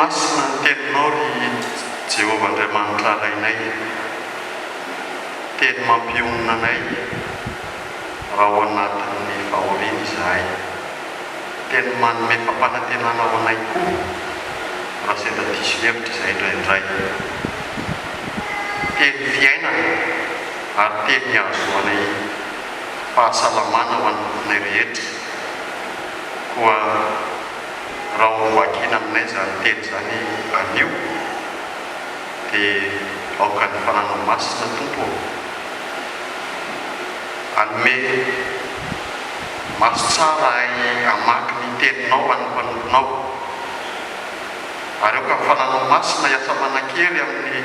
masina ny teninao, ry Jehovah Andriamanitra Rainay. Teny mampionona anay raha ao anatin'ny fahoriana izahay. Teny manome fampanantenana ho anay koa raha sendra diso hevitra izahay indraindray. Teny fiainana ary teny ahazoanay fahasalamana ho an'ny nofonay rehetra. Koa raha ho vakiana aminay izany teny izany anio dia aoka ny Fananao Masina Tompo ô hanome maso tsara ahy hamaky ny teninao ho an'ny mpanomponao ary aoka ny Fananao Masina hiasa manan-kery amin'ny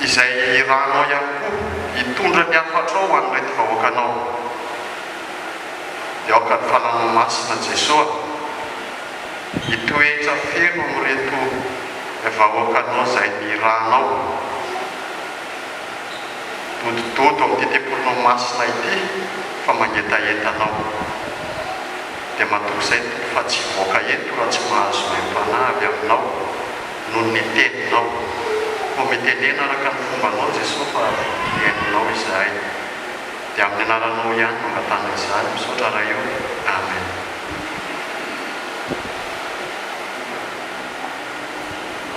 izay irahanao ihany koa hitondra ny hafatrao ho an'ireto vahoakanao. Dia aoka ny Fananao Masina Jesoa hitoetra feno amin'ireto vahoakanao izay nirahanao dodododo amin'ity tempolinao masina ity fa mangetaheta Anao. Dia matoky izay Tompo fa tsy hivoaka eto raha tsy mahazo aim-panahy avy Aminao noho ny teninao. Koa mitenena araka ny fombanao Jesoa fa hihainonao izahay. Dia amin'ny anaranao ihany no angatahana izany. Misaotra Ray o. Amen.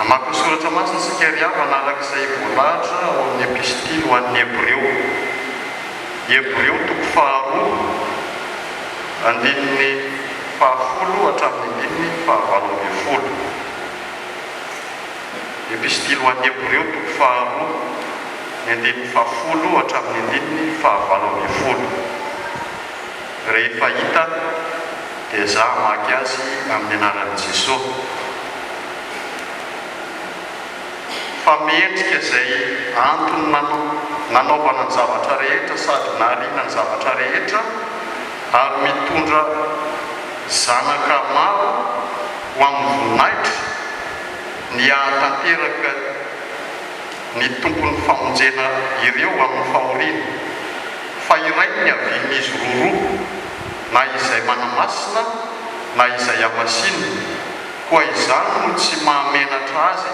Hamaky ny soratra masina isika ry havana araka izay voalahatra ao amin'ny epistily ho an'ny Hebreo. Hebreo toko faharoa andininy fahafolo hatramin'ny andininy fahavalo ambin'ny folo. Epistily ho an'ny Hebreo toko faharoa, ny andininy fahafolo hatramin'ny andininy fahavalo ambin'ny folo. Rehefa hita dia za hamaky azy amin'ny anaran'i Jesoa. Fa mendrika izay antony nanaovana ny zavatra rehetra sady nahariana ny zavatra rehetra ary mitondra zanaka maro ho amin'ny voninahitra ny hahatanteraka ny Tompon'ny famonjena ireo amin'ny fahoriana, fa iray ny niavian'izy roroa, na izay manamasina na izay hamasinina, koa izany no tsy mahamenatra azy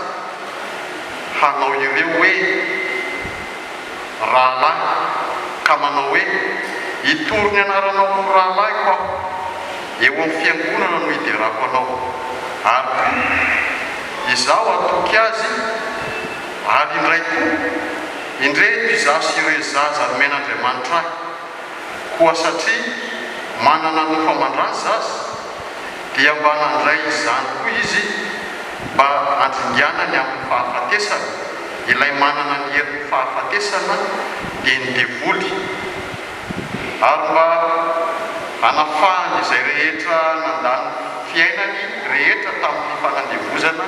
hanao ireo hoe rahalahy, ka manao hoe, Hitory ny anaranao amin'ny rahalahiko aho, eo amin'ny fiangonana no hiderako anao. Ary koa, Izaho hatoky azy, ary indray koa, Indreto izaho sy ireo zaza nomen'Andriamanitra ahy. Koa satria manana nofo aman-dra ny zaza, dia mba nandray izany koa izy mba handringanany amin'ny fahafatesana ilay manana ny herin'ny fahafatesana, dia ny devoly, ary mba hanafahany izay rehetra nandany ny fiainany rehetra tamin'ny fanandevozana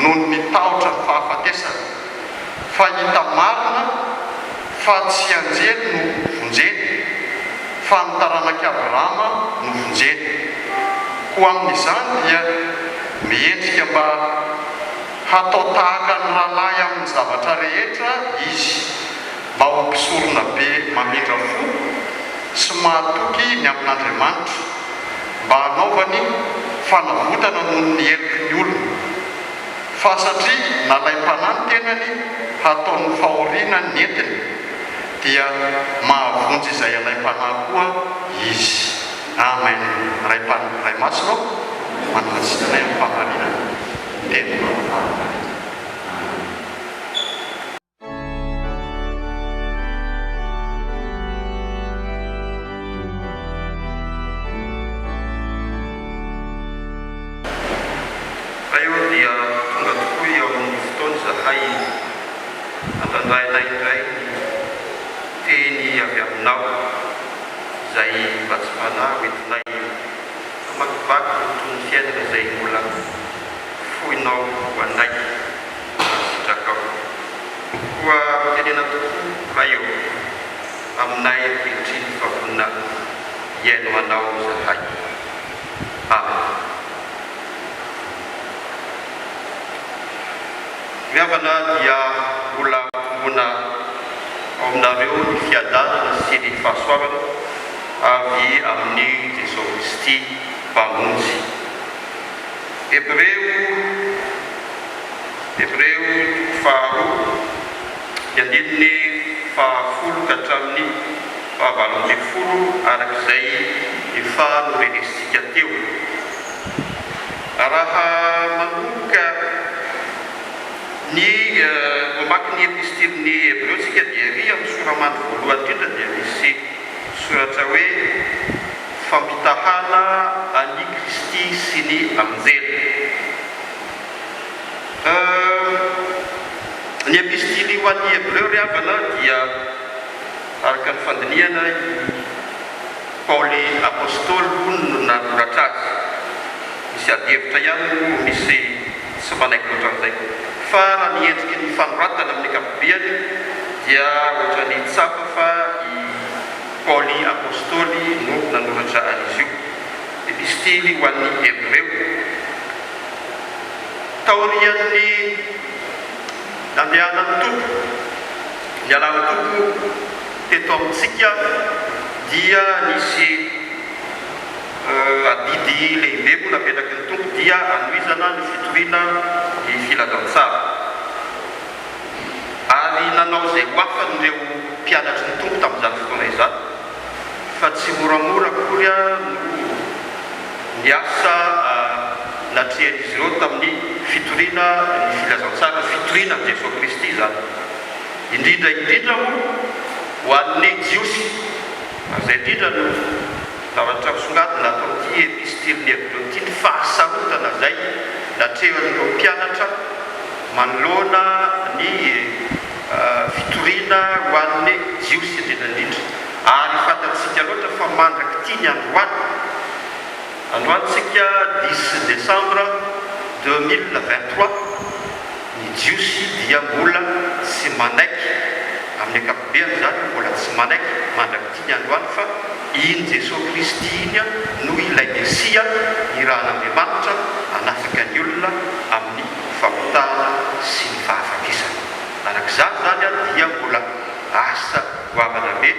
noho ny tahotra ny fahafatesana. Fa hita marina fa tsy anjely no vonjeny, fa ny taranak'i Abrahama no vonjeny. Koa amin'izany dia miendrika mba hatao tahaka ny rahalahy amin'ny zavatra rehetra izy, mba ho mpisoronabe mamindra fo sy mahatoky ny amin'Andriamanitra, mba hanaovany fanavotana noho ny heloky ny olona. Fa satria nalaim-panahy ny tenany hataon'ny fahoriana nentiny, dia mahavonjy izay alaim-panahy koa Izy. Amen. Ray Ray Masina ô, manamasina anay amin'ny fahamarinana. Teninao no fahamarinana. Amen. Ray ô dia tonga tokoa eo amin'ny fotoana izahay handrandrainay indray ny teny avy aminao izay vatsim-panahy hoentinay hamakivaky ny tohin'ny fiainana izay mbola foinao ho anay ary sitrakao. Koa mitenena tokoa Ray ô aminay ankehitriny fa vonona hihaino Anao izahay. Amen. Ry havana dia mbola mitombona ao aminareo ny fiadanana sy ny fahasoavana avy amin'i Jesoa Kristy Mpamonjy. Hebreo, Hebreo toko faharoa, ny andininy fahafolo ka hatramin'ny fahavalo ambin'ny folo araka izay efa norenesintsika teo. Raha manomboka ny mamaky ny epistilin'ny Hebreo tsika dia ery amin'ny sora-mandry voalohany indrindra dia misy soratra hoe Fampitahana an'i Kristy sy ny anjely. Ny epistily ho an'ny Hebreo ry havana dia araka ny fandinihana i Paoly Apostoly hono no nanoratra azy. Misy adihevitra ihany moa, misy tsy manaiky loatra an'izay. Fa raha ny endriky ny fanoratana amin'ny ankapobeany dia ohatran'ny tsapa fa i Paoly Apostoly no nanoratra an'izy io. Epistily ho an'ny Hebreo. Taorian'ny nandehanan'ny Tompo, nialan'ny Tompo teto amintsika dia nisy adidy lehibe moa napetraky ny Tompo dia hanohizana ny fitoriana ny filazantsara. Ary nanao izay ho afany ireo mpianatry ny Tompo tamin'izany fotoana izany, fa tsy moramora akory no ny asa natrehan'izy ireo tamin'ny fitoriana ny filazantsara, ny fitoriana an'i Jesoa Kristy izany, indrindra indrindra moa ho an'ny Jiosy. Ary izay indrindra no zavatra misongadina ato amin'ity epistilin'ny Hebreo ity, ny fahasarotana izay natrehan'ireo mpianatra manoloana ny fitoriana ho an'ny Jiosy indrindra indrindra. Ary fantatsika loatra fa mandrak'ity ny androany, androany tsika dix décembre 2023, ny Jiosy dia mbola tsy manaiky, amin'ny ankapobeany izany mbola tsy manaiky mandrak'ity ny androany fa iny Jesoa Kristy iny no ilay Mesia nirahan'Andriamanitra hanafaka ny olona amin'ny fahotana sy ny fahafatesana. Araka izany izany dia mbola asa goavana be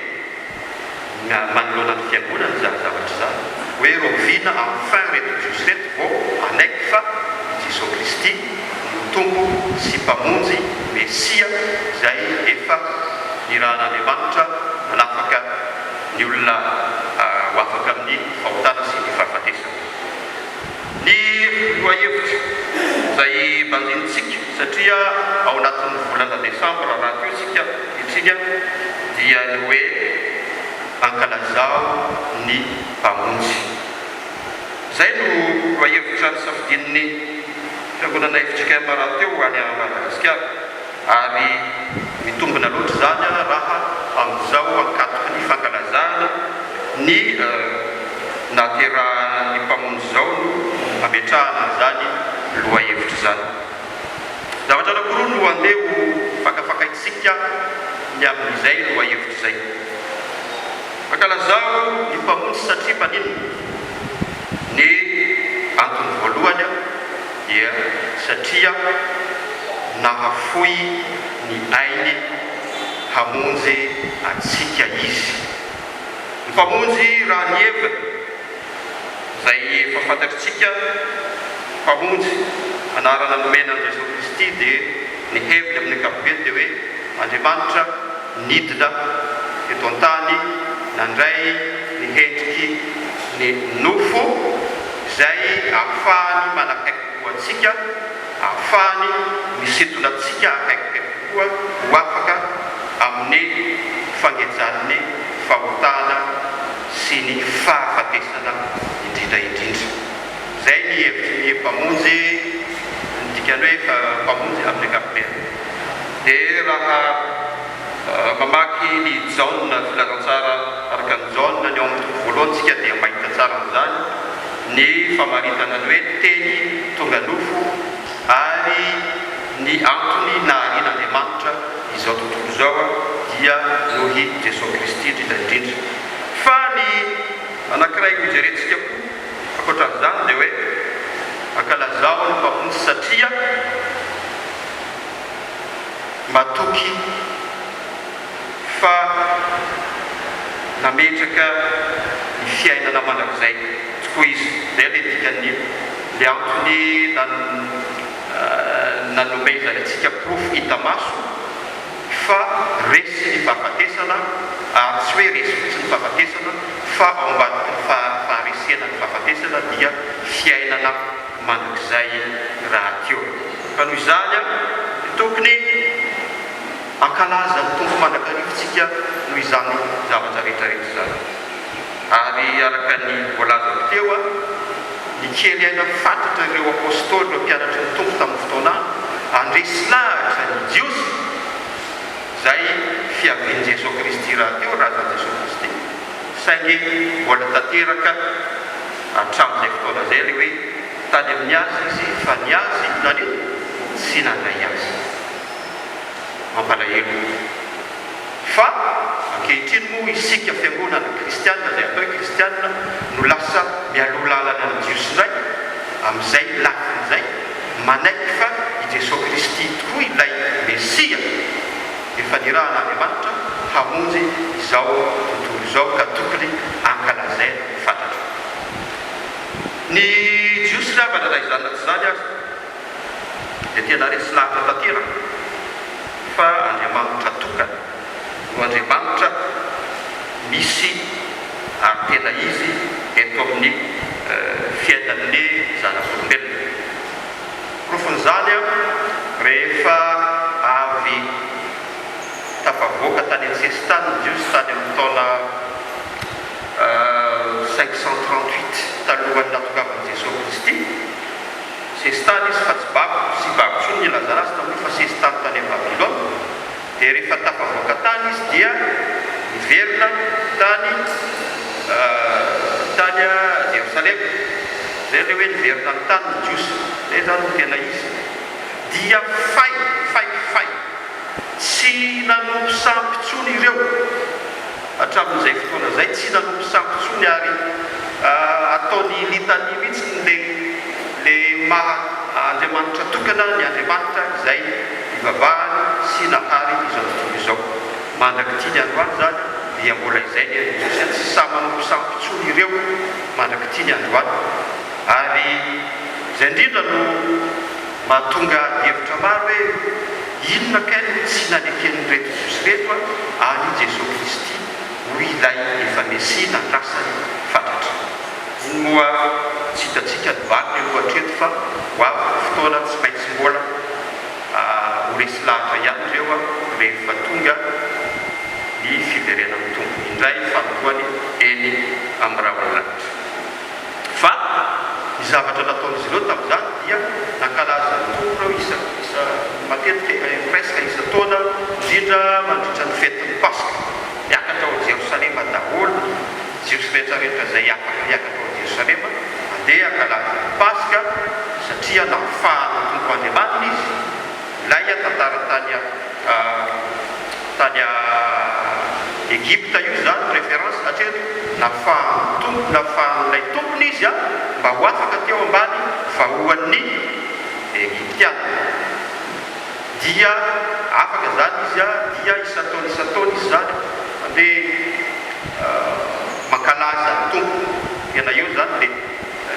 manoloana ny fiangonana izany zavatra izany, hoe rahoviana enfin ireto Jiosy ireto vao hanaiky fa i Jesoa Kristy no Tompo sy Mpamonjy, Mesia, izay efa nirahan'Andriamanitra nanafaka ny olona ho afaka amin'ny fahotana sy ny fahafatesana. Ny lohahevitra izay banjinintsika satria ao anatin'ny volana desambra rahateo isika ankehitriny dia ny hoe ankalazao ny Mpamonjy. Izay no lohahevitra nosafidian'ny Fiangonana fjkm rahateo any Madagasikara ary mitombina loatra izany raha amin'izao ankatoky ny fankalazana ny nahaterahan'ny Mpamonjy izao no ametrahana an'izany lohahevitra izany. Zavatra anankiroa no andeha ho fakafakaintsika ny amin'izay lohahevitra izay. Ankalazao ny Mpamonjy satria maninona? Ny antony voalohany dia satria nahafoy ny ainy hamonjy antsika Izy. Ny Mpamonjy raha ny heviny, izay efa fantatritsika, Mpamonjy, anarana nomena an'i Jesoa Kristy dia ny heviny amin'ny ankapobeny dia hoe Andriamanitra nidina teto an-tany nandray ny hendriky ny nofo izay ahafahany manakaiky kokoa antsika, ahafahany misintona antsika akaikikaiky kokoa ho afaka amin'ny fangejan'ny fahotana sy ny fahafatesana indrindra indrindra. Izay ny hevitry ny Mpamonjy, ny dikan'ny hoe Mpamonjy amin'ny ankapobeny. Dia raha mamaky ny Jaona, Filazantsara araka an'i Jaona, ny ao amin'ny toko voalohany isika dia mahita tsara an'izany, ny famaritana ny hoe Teny tonga nofo ary ny antony naharian'Andriamanitra izao tontolo izao dia noho i Jesoa Kristy indrindra indrindra. Fa ny anankiray hojerentsika koa ankoatra an'izany dia hoe ankalazao ny Mpamonjy satria matoky fa nametraka ny fiainana mandrakizay tokoa Izy. Izay ilay dikan'ny. Ilay antony nanomezany antsika porofo hita maso fa resy ny fahafatesana ary tsy hoe resy fotsiny ny fahafatesana fa ao ambadiky ny faharesena ny fahafatesana dia fiainana mandrakizay rahateo. Ka noho izany dia tokony hankalaza ny Tompo mandrakariva isika noho izany zavatra rehetra rehetra izany. Ary araka ny voalazako teo, nikely aina fatratra ireo Apostoly, ireo mpianatry ny Tompo tamin'ny fotoanany, handresy lahatra ny Jiosy, izay fiavian'i Jesoa Kristy rahateo, razan'i Jesoa Kristy, saingy mbola tanteraka hatramin'izay fotoana izay ilay hoe tany amin'ny azy izy fa ny azy nanino? Tsy nandray azy. Mampalahelo. Fa ankehitriny moa isika fiangonana kristiana izay atao hoe kristiana no lasa mialoha lalana ny Jiosy indray amin'izay lafiny izay, manaiky fa i Jesoa Kristy tokoa ilay Mesia efa nirahan'Andriamanitra hamonjy izao tontolo izao ka tokony ankalazaina fatratra. Ny Jiosy ry havana na izany na tsy izany aza dia tena resy lahatra tanteraka fa Andriamanitra tokana no Andriamanitra misy ary tena izy eto amin'ny fiainan'ny zanak'olombelona. Porofon'izany rehefa avy tafavoaka tany an-tsesitany ny Jiosy tany amin'ny taona 538 talohan'ny nahatongavan'i Jesoa Kristy, Sesitany izy fa tsy babo, tsy babo intsony ny ilazana azy tamin'io fa sesitany tany Babylona. Dia rehefa tafavoaka tany izy dia niverina tany tany Jerosalema. Izay ilay hoe niverina ny tany ny Jiosy. Izay izany no tena izy. Dia fay, fay, fay. Tsy nanompo sampy intsony ireo. Hatramin'izay fotoana izay, tsy nanompo sampy intsony ary ataony litania mihitsy ny le maha Andriamanitra tokana ny Andriamanitra izay ivavahany sy nahary izao tontolo izao. Mandrak'ity ny androany izany dia mbola izay ny an'ny Jiosy, tsy sahy manompo sampy intsony ireo mandrak'ity ny androany. Ary izay indrindra no mahatonga adihevitra maro hoe inona kay no tsy naneken'ireto Jiosy ireto an'i Jesoa Kristy ho ilay efa Mesia nandrasany fatratra. Iny moa tsy hitantsika ny valiny aloha hatreto fa ho avy ny fotoana tsy maintsy mbola ho resy lahatra ihany ireo rehefa tonga ny fiverenan'ny Tompo indray fanompoany eny amin'ny rahon'ny lanitra. Fa ny zavatra nataon'izy ireo tamin'izany dia nankalaza ny Tompo ireo isa isa matetika presque isan-taona indrindra mandritra ny fetin'ny Paska. Miakatra ao Jerosalema daholo ny Jiosy rehetra rehetra izay afaka hiakatra ao Jerosalema handeha hankalaza ny Paska satria nafahan'ny Tompo Andriamaniny izy. Ilay tantara tany tany Egypta io izany no référence hatreto, nafahan'ny Tompo, nafahan'ilay tompony izy mba ho afaka teo ambany vahoan'ny Egyptiana. Dia afaka izany izy dia isan-taona isan-taona izy izany mandeha mankalaza ny Tompo. Tena eo izany le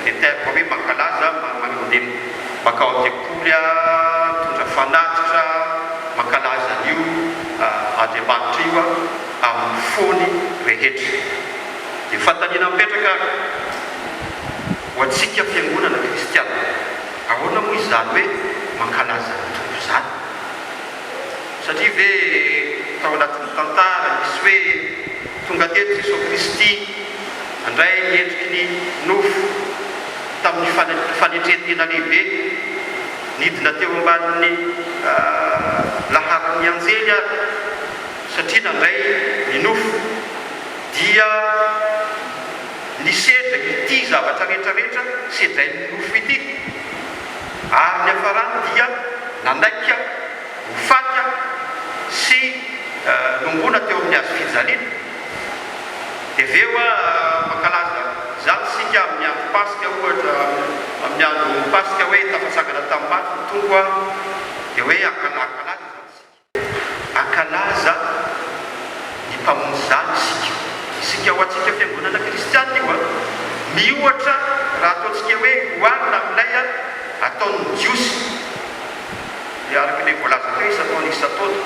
le terme hoe mankalaza, mandeha mankao an-tempoly, mitondra fanatitra, mankalaza an'io Andriamanitra io amin'ny fony rehetra. Dia fanontaniana mipetraka ary ho antsika fiangonana kristiana, ahoana moa izany hoe mankalaza ny Tompo izany? Satria ve tao anatin'ny tantara nisy hoe tonga teto Jesoa Kristy nandray ny endriky ny nofo tamin'ny fanetren-tena lehibe, nidina teo ambanin'ny laharan'ny anjely ary satria nandray ny nofo dia nisedra ity zavatra rehetra rehetra sedrain'ny nofo ity. Ary niafarany dia nandaika ho faty sy nomboana teo amin'ny hazo fijaliana. Dia avy eo mankalaza izany isika amin'ny andro Paska ohatra, amin'ny andro Paska hoe tafatsangana tamin'ny maty ny Tompo dia hoe hankalaza izany isika. Hankalaza ny Mpamonjy izany isika. Isika ho antsika Fiangonana Kristianina io an! Miohatra Raha ataontsika hoe oharina amin'ilay ataon'ny Jiosy, dia araka ilay voalaza teo isan-taona isan-taona.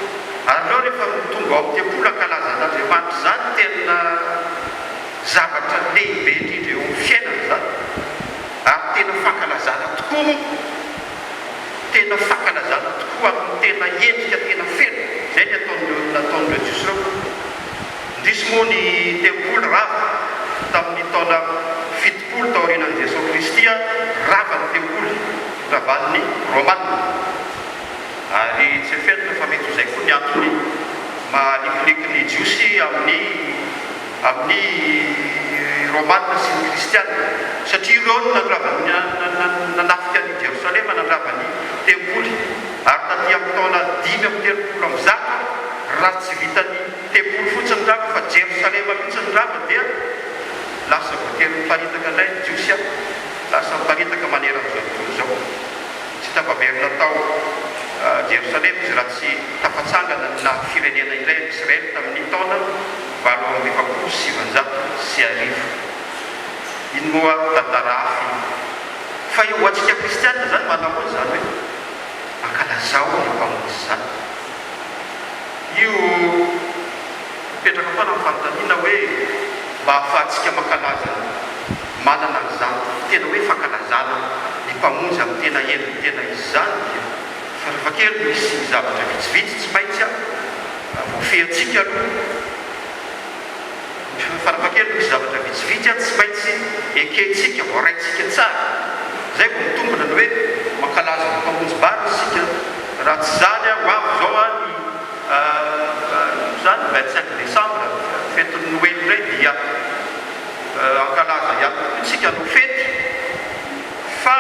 Ary ireo rehefa tonga ao amin'ny tempoly hankalaza an'Andriamanitra izany, tena zavatra lehibe indrindra eo amin'ny fiainana izany. Ary tena fankalazana tokoa moa. Tena fankalazana tokoa amin'ny tena endrika tena feno. Izay ny ataon'ireo nataon'ireo Jiosy ireo. Indrisy moa ny tempoly rava tamin'ny taona 70 taorianan'i Jesoa Kristy, rava ny tempoly, ravan'ny Romana. Ary tsy afenina fa mety ho izay koa ny antony mahalikoliko ny Jiosy amin'ny amin'ny Romana sy ny Kristiana, satria ireo no nandrava ny nanafika an'i Jerosalema, nandrava ny tempoly, ary taty amin'ny taona 135, raha tsy vitan'ny tempoly fotsiny rava fa Jerosalema mihitsy no rava dia lasa voatery niparitaka indray ny Jiosy, lasa niparitaka manerana izao tontolo izao. Tsy tafaverina tao Jerosalema izy raha tsy tafatsangana ny naha firenena indray an'i Israely tamin'ny taona 1948. Iny moa tantara hafa iny. Fa eo ho antsika kristiana izany manao ahoana izany hoe ankalazao ny Mpamonjy izany? Io mipetraka foana ny fanontaniana hoe mba ahafahantsika mankalaza ny manana an'izany tena hoe fankalazana ny Mpamonjy amin'ny tena endriny tena izy izany dia farafahakeliny misy zavatra vitsivitsy tsy maintsy voafehintsika aloha. Farafahakeliny misy zavatra vitsivitsy tsy maintsy ekentsika, voaraintsika tsara. Izay vao mitombina ny hoe mankalaza ny Mpamonjy marina isika. Raha tsy izany, ho avy izao ny izany 25 décembre, fetin'ny Noely indray dia hankalaza ihany koa isika hanao fety. Fa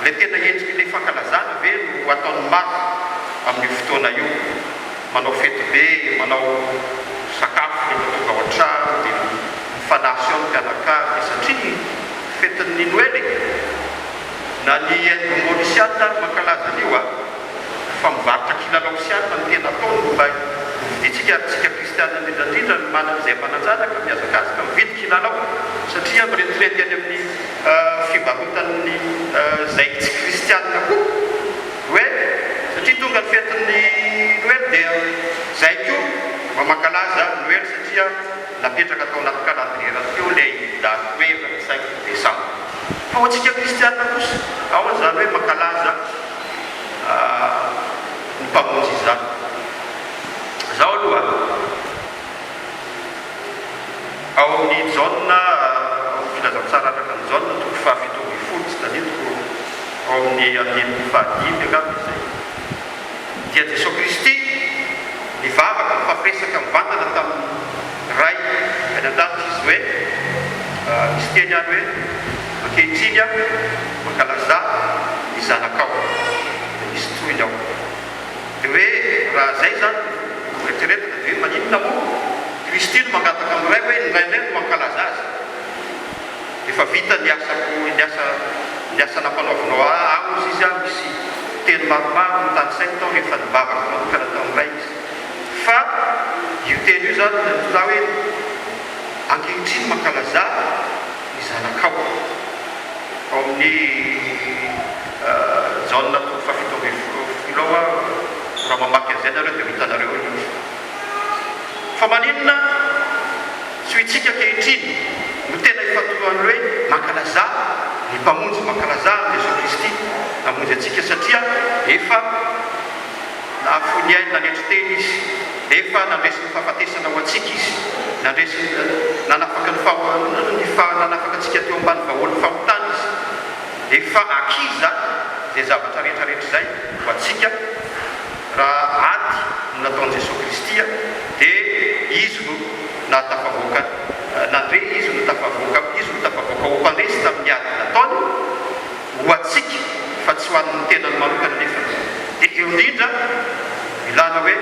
ilay tena endrik'ilay fankalazana ve no ataon'ny maro amin'io fotoana io? Manao fety be, manao sakafo rehefa tonga ao an-trano dia mifanasy ao ny mpianakavy satria fetin'ny Noely e! Na ny Indo Maurisiana ary mankalaza an'io a! Fa mivarotra kilalao sy anona no tena ataony no mba hovidintsika ary tsika kristiana indrindra indrindra no manana izay manan-janaka mihazakazaka mividy kilalao satria mirentirety any amin'ny fivarotan'ny izay tsy kristiana koa hoe satria tonga ny fetin'ny Noely dia izay koa mba mankalaza Noely satria napetraka tao anaty calendrier teo ilay daty hoe 25 décembre. Fa ho antsika kristiana kosa, ahoana izany hoe mankalaza ny Mpamonjy izany? Izao aloha, ao amin'ny Jaona, ao amin'ny Filazantsara araka an'i Jaona, toko faha-17, tsy tadidiko, ao amin'ny andininy fahadimy angamba izay, dia Jesoa Kristy nivavaka, nifampiresaka mivantana tamin'ny Ray any an-danitra Izy hoe, misy teny any hoe, Ankehitriny aho mankalazà ny Zanakao. Dia misy tohiny ao. Dia hoe raha izay izany no eritreretina dia hoe maninona moa Kristy no mangataka amin'ny Ray hoe ny Rainay no hankalaza Azy? Efa vita ny asako, ny asa, ny asa nampanaovinao ahy, aho hozy izy aho, misy teny maromaro notanisainy tao rehefa nivavaka manokana tamin'ny Ray izy. Fa io teny io izany nitondra hoe ankehitriny mankalazà ny zanakao. Ao amin'ny Jaona toko faha-17 ao aho, raha mamaky an'izay nareo dia ho hitanareo eo izy. Fa maninona tsy ho itsika ankehitriny no tena ifantohan'ny hoe mankalazà ny Mpamonjy, mankalazà an'i Jesoa Kristy namonjy antsika satria efa nahafoy ny ainy nanetry tena Izy, efa nandresy ny fahafatesana ho antsika Izy, nandresy ny, nanafaka ny faha, ny faha, nanafaka antsika teo ambany vahoan'ny fahotana Izy. Efa acquis izany izay zavatra rehetra rehetra izay ho antsika. Raha ady no nataon'i Jesoa Kristy dia Izy no nahatafavoaka nandre, Izy no tafavoaka, Izy no tafavoaka ho mpandresy tamin'ny ady nataony ho antsika fa tsy ho an'ny tenany manokana nefa. Dia eo indrindra ilana hoe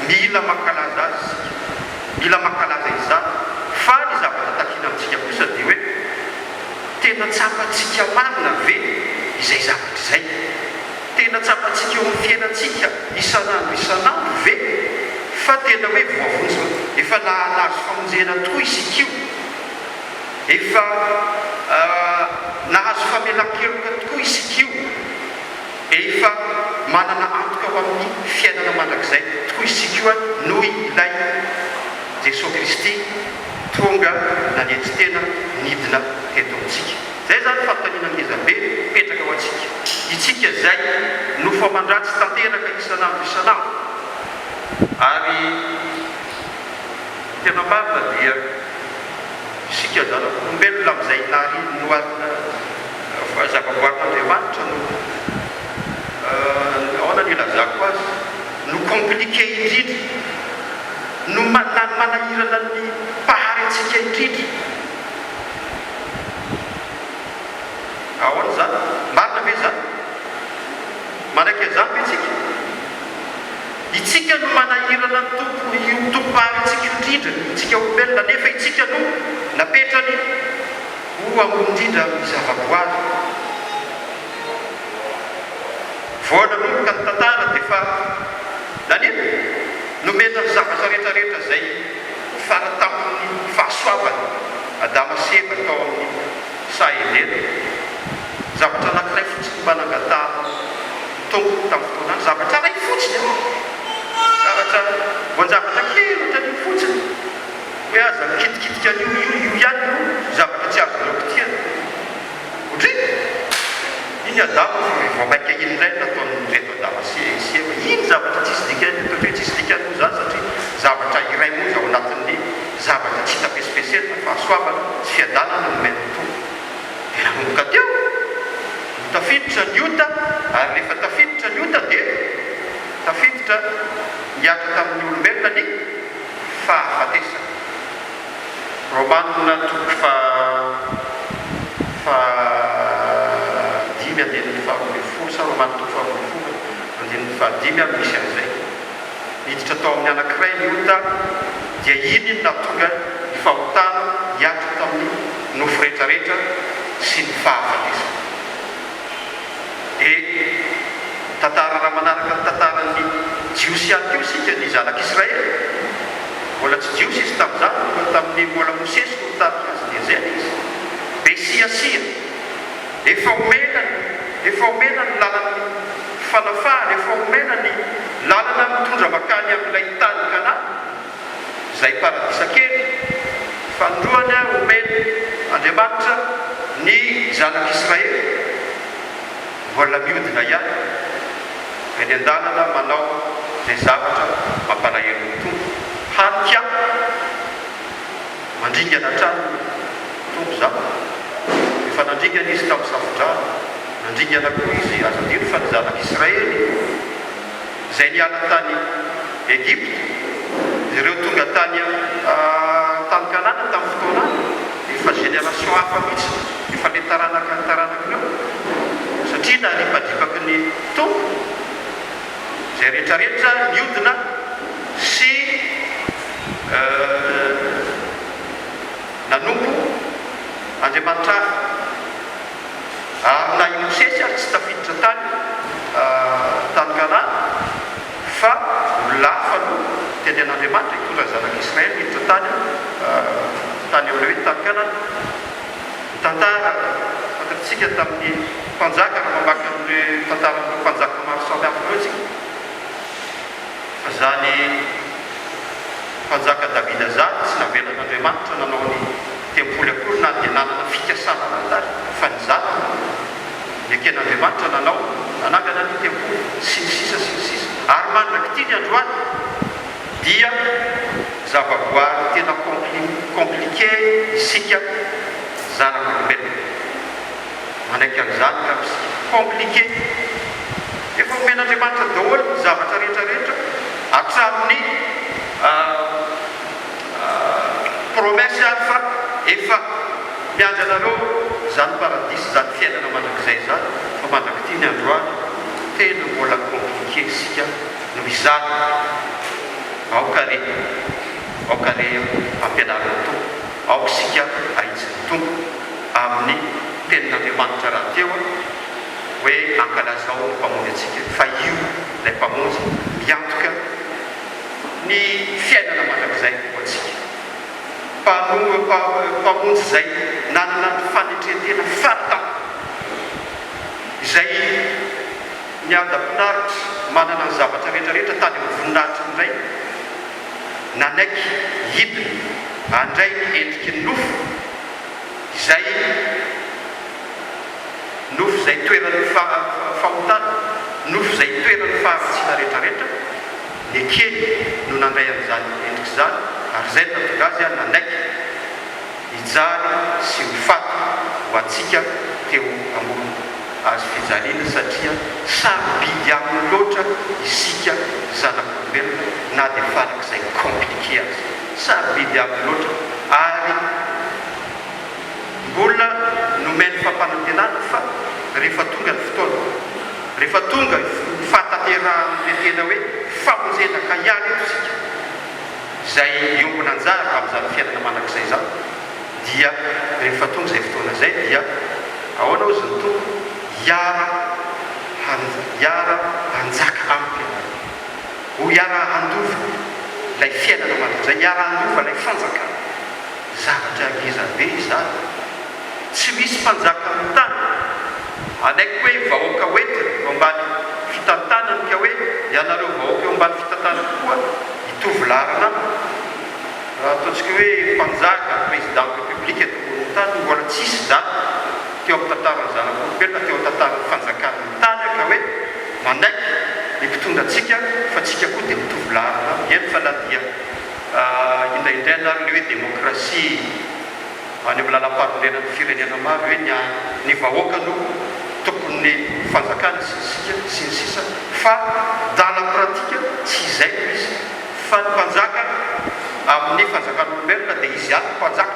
mila mankalaza Azy isika, mila mankalaza izany fa ny zavatra takiana amintsika kosa dia hoe tena tsapantsika marina ve izay zavatra izay? Tena tsapantsika eo amin'ny fiainantsika isan'andro isan'andro ve fa tena hoe voavonjy, efa nahazo famonjena tokoa isika io? Efa famelan-keloka tokoa isika io. Efa manana antoka ho amin'ny fiainana mandrakizay tokoa isika io noho ilay Jesoa Kristy tonga nanetry tena nidina teto amintsika. Izay izany fanontaniana ngeza be mipetraka ho antsika. Itsika izay nofo aman-dratsy tanteraka isan'andro isan'andro. Ary ny tena marina dia isika zanak'olombelona amin'izay nariany noharina zavaboarin'Andriamanitra no ahoana no ilazako azy no compliqué indrindra, no manahirana ny Mpahary antsika indrindra. Ahoana izany? Marina ve izany? Manaiky an'izany ve isika? Itsika no manahirana ny Tompo, io Tompo Mpahary antsika io indrindra, itsika olombelona, nefa itsika no napetrany ho ambony indrindra amin'ny zavaboary. Vao nanomboka ny tantara dia efa naninona? Nomena ny zavatra rehetra rehetra izay fara-tampon'ny fahasoavana Adama sy Eva tao amin'ny saha Edena. Zavatra anankiray fotsiny no mba nangatahan'ny Tompo tamin'ny fotoanany, zavatra iray fotsiny an! Zavatra, voan-javatra kely ohatran'io fotsiny. Hoe aza mikitikitika an'io, io, io ihany no zavatra tsy azonao kitihana. Ohatry iny Adama fa vao maika iny indray no nataon'ireto Adama sy sy Eva. Iny zavatra tsisy dikany, ataoko hoe tsisy dikany moa izany satria zavatra iray monja ao anatin'ny zavatra tsy hita pesipesenina, fahasoavana sy fiadanana nomen'ny Tompo. Dia nanomboka teo no tafiditra ny ota ary rehefa tafiditra ny ota dia tafiditra nihatra tamin'ny olombelona ny fahafatesana. Romana toko faha dimy andininy faha 12 sa Romana toko faha 12 andininy faha dimy ary misy an'izay. Niditra tao amin'ny anankiray ny ota dia iny no nahatonga ny fahotana hihatra tamin'ny nofo rehetrarehetra sy ny fahafatesana. Dia tantara raha manaraka ny tantaran'ny Jiosy ihany koa isika, ny zanak'Israely, mbola tsy Jiosy izy tamin'izany, mbola tamin'ny mbola Mosesy no nitarika azy, dia izay ilay izy, be siasia, efa omena ny, efa omena ny lalan'ny fanafahana, efa omena ny lalana mitondra mankany amin'ilay tany Kanana, izay paradisa kely, fanindroany omen Andriamanitra ny zanak Israely, mbola miodina ihany eny an-dalana manao izay zavatra mampalahelo ny Tompo, hany ka mandringana hatrany ny Tompo za, efa nandringana Izy tamin'ny safo-drano, nandringana koa Izy, aza adino fa ny zanak Israely, izay niala tany Egypta, ireo tonga tany tany Kanana tamin'ny fotoanany, efa génération hafa mihitsy, efa le taranaka taranaka ireo, satria naripadripaky ny Tompo izay rehetrarehetra niodina sy nanompo Andriamanitra hafa. Ary na i Mosesy ary tsy tafiditra tany tany Kanana, fa olona hafa no notendren'Andriamanitra hitondra ny zanak'Israely hiditra tany tany amin'ilay hoe tany Kanana. Ny tantara fantatsika tamin'ny mpanjaka, raha mamaky an'ireo tantaran'ireo mpanjaka maro samihafa ireo isika, fa izany mpanjaka Davida izany tsy navelan'Andriamanitra nanao ny tempoly akory na dia nanana fikasana an'izany ary, fa ny zanany no neken'Andriamanitra nanao, nanangana ny tempoly, sy ny sisa sy ny sisa. Ary mandrak'ity ny androany dia zavaboary tena compliqué isika zanak'olombelona. Manaiky an'izany angamba isika. Compliqué. Efa omen'Andriamanitra daholo ny zavatra rehetra rehetra hatramin'ny Promesse ary fa efa miandry anareo izany paradisa izany fiainana mandrakizay izany fa mandrak'ity ny androany tena mbola compliqué isika noho izany aoka re aoka re ampianarin'ny Tompo aoka isika ahitsin'ny Tompo amin'ny tenin'Andriamanitra rahateo hoe ankalazao ny Mpamonjy antsika fa io ilay Mpamonjy miantoka ny fiainana mandrakizay ho antsika. Mpamonjy izay nanana ny fanetren-tena faratampony. Izay niadam-pinaritra manana ny zavatra rehetra rehetra tany amin'ny voninahitry ny Rainy, nanaiky hidina handray ny endriky ny nofo, izay nofo izay toeran'ny fahotana, nofo izay toeran'ny faharatsiana rehetra rehetra, nekeny no nandray an'izany endrika izany, ary izay no nahatonga azy nanaiky hijaly sy ho faty ho antsika teo ambony hazo fijaliana satria sarobidy aminy loatra isika zanak'olombelona na dia farak'izay compliqué aza. Sarobidy aminy loatra ary mbola nomeny fampanantenana fa rehefa tonga ny fotoana, rehefa tonga ny fahatanterahan'ilay tena hoe famonjena ka hiala eto isika, izay hiombona anjara amin'izany fiainana mandrakizay izany dia rehefa tonga izay fotoana izay dia ahoana hozy ny Tompo hiara hiara hanjaka amiko ianareo ho hiara handova ilay fiainana mandrakizay hiara handova ilay fanjakana zavatra ngeza be izany tsy misy mpanjaka amin'ny tany hanaiky hoe vahoaka hoentiny eo ambany fitantanany ka hoe ianareo vahoaka eo ambany fitantanako koa Hitovy laharana aminy. Raha ataontsika hoe mpanjaka, président de république eto ambonin'ny tany, mbola tsisy izany teo amin'ny tantaran'ny zanak'olombelona, teo amin'ny tantaran'ny fanjakan'ny tany ka hoe manaiky ny mpitondra antsika fa tsika koa dia mitovy laharana aminy. Eny fa na dia indraindraina ary ilay hoe démocratie any amin'ny lalampanorenan'ny firenena maro hoe ny ny vahoaka no tompon'ny fanjakana sy ny sika sy ny sisa fa dans la pratique tsy izay no izy fa ny mpanjaka amin'ny fanjakan'olombelona dia izy ihany no mpanjaka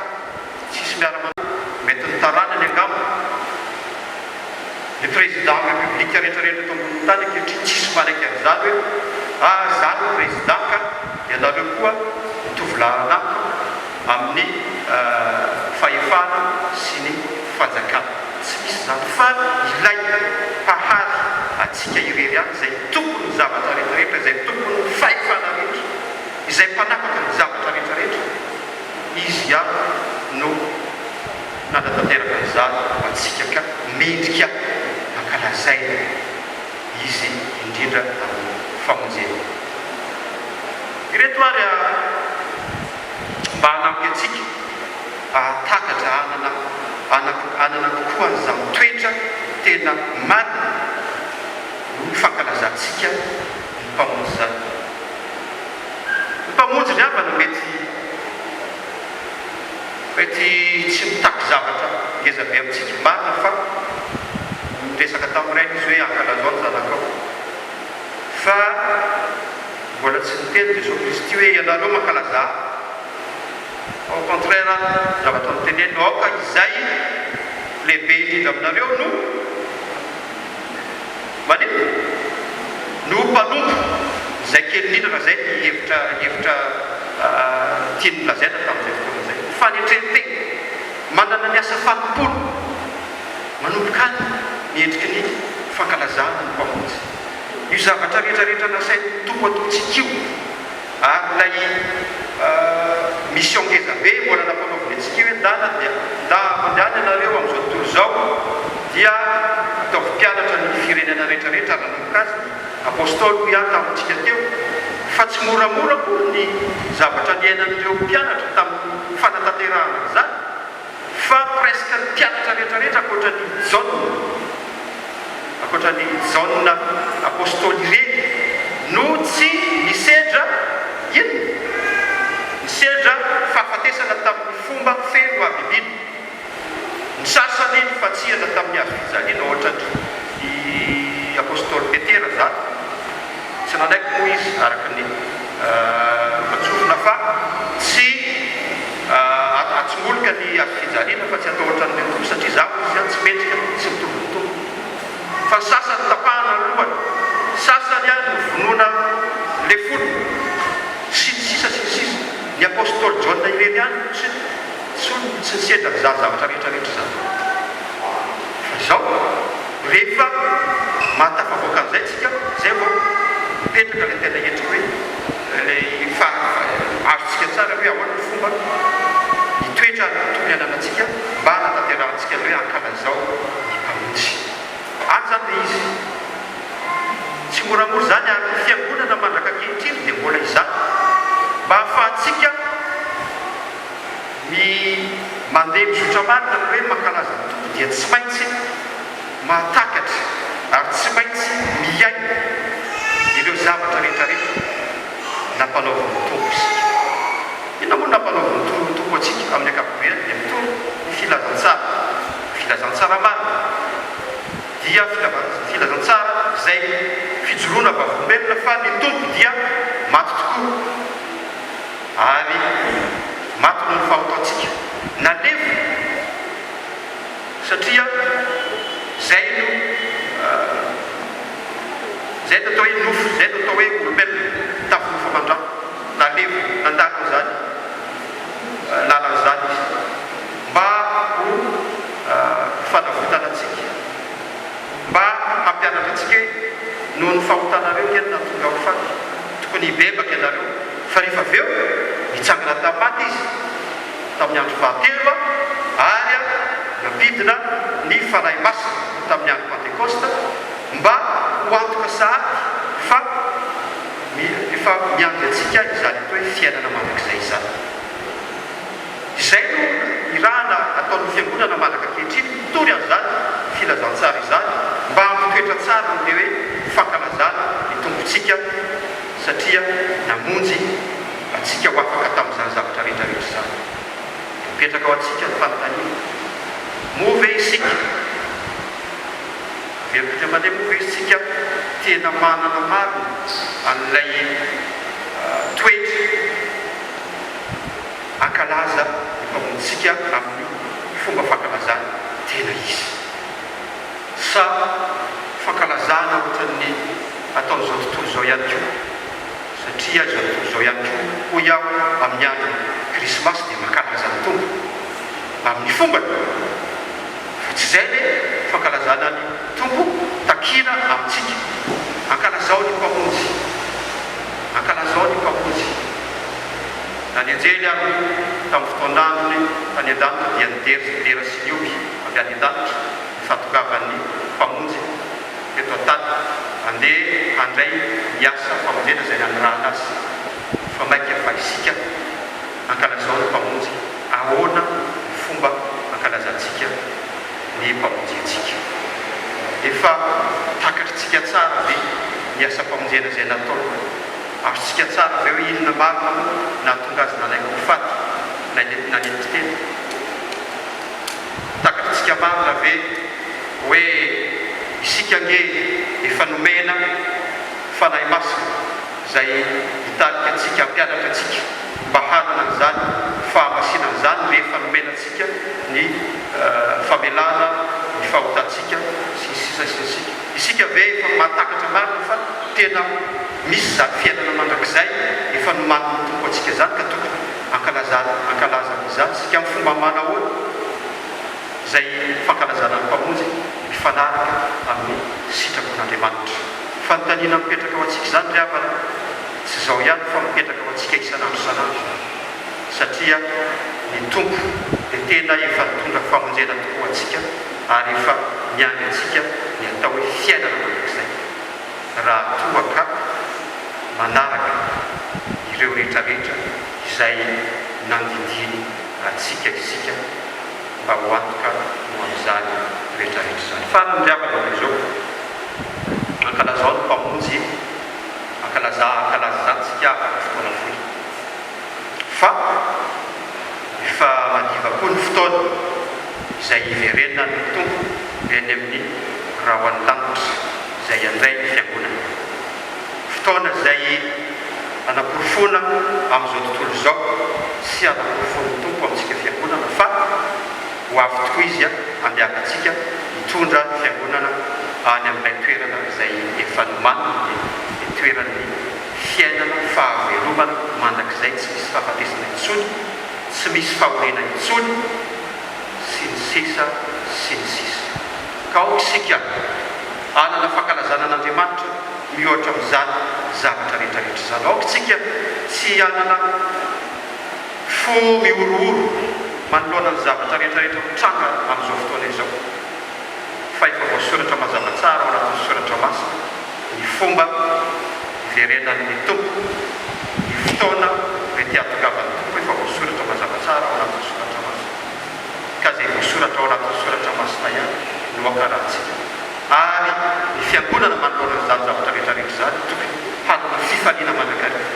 tsisy miara-manao mety ny taranany angamba ny président république rehetra rehetra eto ambonin'ny tany ankehitriny tsisy manaiky an'izany hoe ah za no président ka ianareo koa mitovy laharana amiko amin'ny fahefana sy ny fanjakana. Tsy misy izany fa ilay Mpahary antsika irery ihany izay tompon'ny zavatra rehetra rehetra, izay tompon'ny fahefana rehetra, izay mpanapaka ny zavatra rehetra rehetra, Izy ihany no nanatanteraka an'izany ho antsika ka mendrika ankalazaina Izy indrindra amin'ny famonjena. Ireto ary mba hanampy antsika hahatakatra hanana hanana kokoa an'izany toetra tena marina no fankalazantsika ny Mpamonjy izany. Ny Mpamonjy ry havana mety mety tsy mitaky zavatra ngeza be amintsika. Marina fa niresaka tamin'ny Rainy Izy hoe ankalazao ny zanakao. Fa mbola tsy niteny Jesoa Kristy hoe ianareo mankalaza ahy. Au contraire, zavatra noteneniny, aoka izay lehibe indrindra aminareo no maninona? No mpanompo izay kely indrindra, raha izay ny hevitra hevitra tiany nolazaina tamin'izay fotoana izay. Fanetren-tena, manana ny asa fanompoana, manomboka any ny endriky ny fankalazana ny Mpamonjy. Io zavatra rehetra rehetra nasain'ny Tompo ataontsika io ary ilay mission ngeza be mbola nampanaoviny antsika io hoe ndana dia nda mandehana ianareo amin'izao tontolo izao dia ataovy mpianatra ny firenena rehetra rehetra ary nanomboka azy ny Apostoly hoy aho tamintsika teo fa tsy moramora akory ny zavatra niainan'ireo mpianatra tamin'ny fanatanterahana an'izany Fa presque ny mpianatra rehetra rehetra ankoatra an'i Jaona, ankoatra an'i Jaona apostoly irery no tsy nisedra inona? Nisedra fahafatesana tamin'ny fomba feno habibiana. Ny sasany nifantsihana tamin'ny hazo fijaliana ohatra an-dry apostoly Petera izany. Tsy nanaiky moa izy araka ny lovantsofina fa tsy atsongolika ny hazo fijaliana fa tsy atao ohatran'ny Tompo satria izaho hoy izy tsy mendrika tsy mitovy ny Tompo. Fa ny sasany tapahana ny lohany, sasany novonoina lefona sy ny sisa sy ny sisa. Ny Apostoly Jaona irery ihany no tsy tsy nisedra an'izany zavatra rehetra rehetra izany. Fa izao. Rehefa mahatafavoaka an'izay tsika, zay vao mipetraka ilay tena endrika hoe ilay azontsika tsara hoe ahoana ny fomba hitoetra tokony hananantsika mba hanatanterahantsika ny hoe ankalazao ny Mpamonjy. Anja. izany ilay izy. Tsy moramora izany ary ny Fiangonana mandraka ankehitriny dia mbola izany. Mba hahafahantsika mi mandeha mizotra marina ny hoe mankalaza ny Tompo dia tsy maintsy mahatakatra ary tsy maintsy miaina ireo zavatra rehetrarehetra nampanaovin'ny Tompo isika. Inona moa no nampanaovin'ny Tompo antsika amin'ny ankapobeany dia mitory ny filazantsara, filazantsara marina dia filazantsara izay fijoroana vavolombelona fa ny Tompo dia maty tokoa ary maty noho ny fahotantsika, nalevina satria izay no izay no atao hoe nofo, izay no atao hoe olombelona, mitafy nofo aman-dra, nalevina, nandalo an'izany lalana izany izy mba ho fanavotana antsika, mba hampianatra antsika hoe noho ny fahotanareo nge no nahatonga ho faty, tokony hibebaka ianareo, fa rehefa avy eo nitsangana tamin'ny maty izy tamin'ny andro fahatelo ary nampidina ny Fanahy Masina tamin'ny andro Pantekosta mba ho antoka sahady fa efa miandry antsika izany atao hoe fiainana mandrakizay izany. Izay no irahana ataon'ny Fiangonana mandraka ankehitriny, mitory an'izany filazantsara izany mba hampitoetra tsara an'ilay hoe fankalazana ny Tompontsika satria namonjy antsika ho afaka tamin'izany zavatra rehetra rehetra izany. Mipetraka ho antsika ny fanontaniana, moa ve isika, averiko indray mandeha, moa ve isika tena manana marina an'ilay toetra hankalaza ny Mpamonjintsika amin'ny fomba fankalazana tena izy? Sa fankalazana ohatran'ny ataon'izao tontolo izao ihany koa? Satria izao tontolo izao ihany koa, hoy aho, amin'ny andron'ny Krismasy dia mankalaza ny Tompo amin'ny fombany. Fa tsy izay ve fankalazana ny Tompo takiana amintsika? Ankalazao ny Mpamonjy! Ankalazao ny Mpamonjy! Na ny anjely ary moa tamin'ny fotoan'androny tany an-danitra dia nidera sy nihoby avy any an-danitra ny fahatongavan'ny Mpamonjy teto an-tany handeha handray ny asa famonjena izay nanirahana azy, fa mainka fa isika ankalazao ny Mpamonjy, ahoana ny fomba ankalazantsika ny Mpamonjy antsika? Efa takatritsika tsara ve ny asam-pamonjena izay nataony? Azontsika tsara ve hoe inona marina moa nahatonga azy nanaiky ho faty nanetry tena? Takatritsika marina ve hoe isika ange efa nomena Fanahy Masina izay hitarika antsika, hampianatra antsika mba hanana an'izany fahamasinana izany rehefa nomena antsika ny famelana ny fahotantsika sy ny sisa sy ny sisa. Isika ve efa mahatakatra marina fa tena misy izany fiainana mandrakizay efa nomanin'ny Tompo antsika izany ka tokony hankalazana hankalaza an'izany isika amin'ny fomba manahoana? Izay fankalazana ny Mpamonjy mifanaraka amin'ny sitrapon'Andriamanitra. Fanontaniana mipetraka ho antsika izany ry havana, tsy izao ihany fa mipetraka ho antsika isan'andro isan'andro izany, satria ny Tompo dia tena efa nitondra famonjena tokoa ho antsika ary efa miandry antsika ny atao hoe fiainana mandrakizay raha toa ka manaraka ireo rehetra rehetra izay nandindiny antsika isika. mba ho antoka ho amin'izany rehetra rehetra izany. Farany ry havana dia izao, ankalazao ny Mpamonjy, ankalaza, hankalaza izany isika afaka fotoana fohy. Fa efa madiva koa ny fotoana izay hiverenan'ny Tompo eny amin'ny rahon'ny lanitra izay handray ny Fiangonana. Fotoana izay hanaporofoana amin'izao tontolo izao sy hanaporofoan'ny Tompo amintsika Fiangonana fa ho avy tokoa Izy handeha antsika hitondra ny Fiangonana any amin'ilay toerana izay efa nomaniny dia ny toeran'ny fiainana fahavelomana mandrakizay tsy misy fahafatesana intsony, tsy misy fahoriana intsony, sy ny sisa sy ny sisa. Ka aoka isika hanana fankalazana an'Andriamanitra mihoatra amin'izany zavatra rehetra rehetra izany. Aoka isika tsy hanana fo mihorohoro manoloana ny zavatra rehetra rehetra mitranga amin'izao fotoana izao. Fa efa voasoratra mazava tsara ao anatin'ny Soratra Masina ny fomba hiverenan'ny Tompo, ny fotoana mety hahatongavan'ny Tompo efa voasoratra mazava tsara ao anatin'ny Soratra Masina. Ka izay voasoratra ao anatin'ny Soratra Masina ihany no ankarahantsika. Ary ny Fiangonana manoloana an'izany zavatra rehetra rehetra izany tokony hanana fifaliana mandrakariva.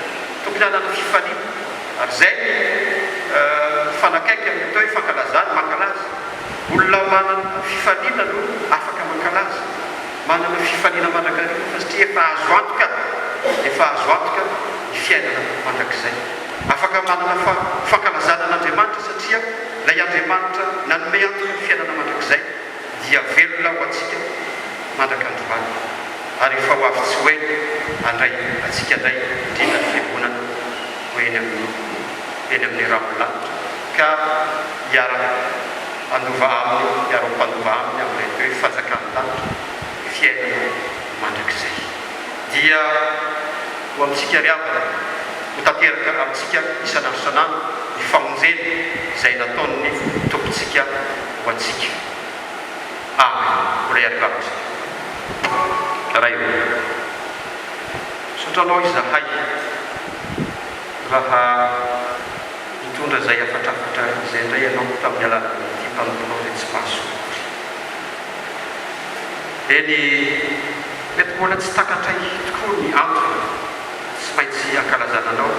Tokony hanana fifaliana. Ary izay ny mifanakaiky amin'ny atao hoe fankalazana, mankalaza. Olona manana fifaliana no afaka mankalaza. Manana fifaliana mandrakariva fa satria efa azo antoka, efa azo antoka ny fiainana mandrakizay. Afaka manana fankalazana an'Andriamanitra satria ilay Andriamanitra nanome antoka ny fiainana mandrakizay dia velona ho antsika mandrak'androany. Ary efa ho avy tsy ho ela handray antsika indray indrindra ny Fiangonana ho eny amin'ny eny amin'ny rahon'ny lanitra ka hiara handova aminy, hiara ho mpandova aminy amin'ilay atao hoe fanjakan'ny lanitra, fiainana mandrakizay. Dia ho amintsika ry havana, ho tanteraka amintsika isan'andro isan'andro ny famonjena izay nataon'ny Tompontsika ho antsika. Amen. Mbola hiarivako isika. Ray ô, misaotra Anao izahay raha nitondra izay hafatrafatra izay indray Ianao tamin'ny alalan'ity mpanomponao izay tsy mahasoa akory. Eny, mety mbola tsy takatray tokoa ny antony tsy maintsy ankalazana Anao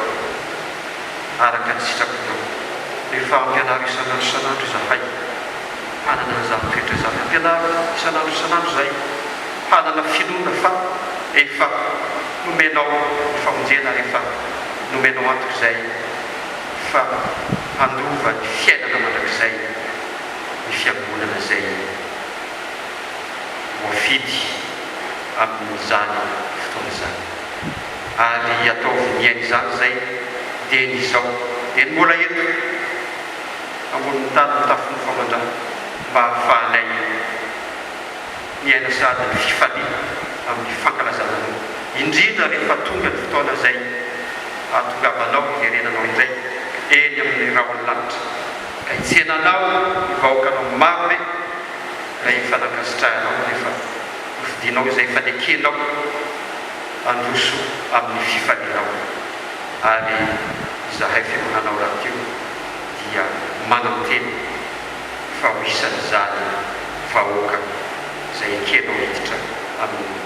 araka ny sitraponao. Rehefa ampianaro isan'andro isan'andro izahay hanana an'izany toetra izany. Ampianaro isan'andro isan'andro izahay hanana finoana fa efa nomenao ny famonjena ary efa nomenao antoka izay fa handova ny fiainana mandrakizay ny fiangonana izay voafidy amin'izany fotoana izany. Ary ataovy miaina izany izay dieny izao, dieny mbola eto ambonin'ny tany mitafy nofo aman-drà mba hahafahanay miaina sahady ny fifaliana amin'ny fankalazana Anao, indrindra rehefa tonga ny fotoana izay hahatongavanao hiverenanao indray eny amin'ny rahon'ny lanitra ka hitsenanao ny vahoakanao maro be ilay efa nankasitrahanao nefa nofidinao izay efa nekenao handroso amin'ny fifalianao ary izahay fiangonanao rahateo dia manantena fa ho isan'izany vahoaka izay ekenao hiditra amin'ny.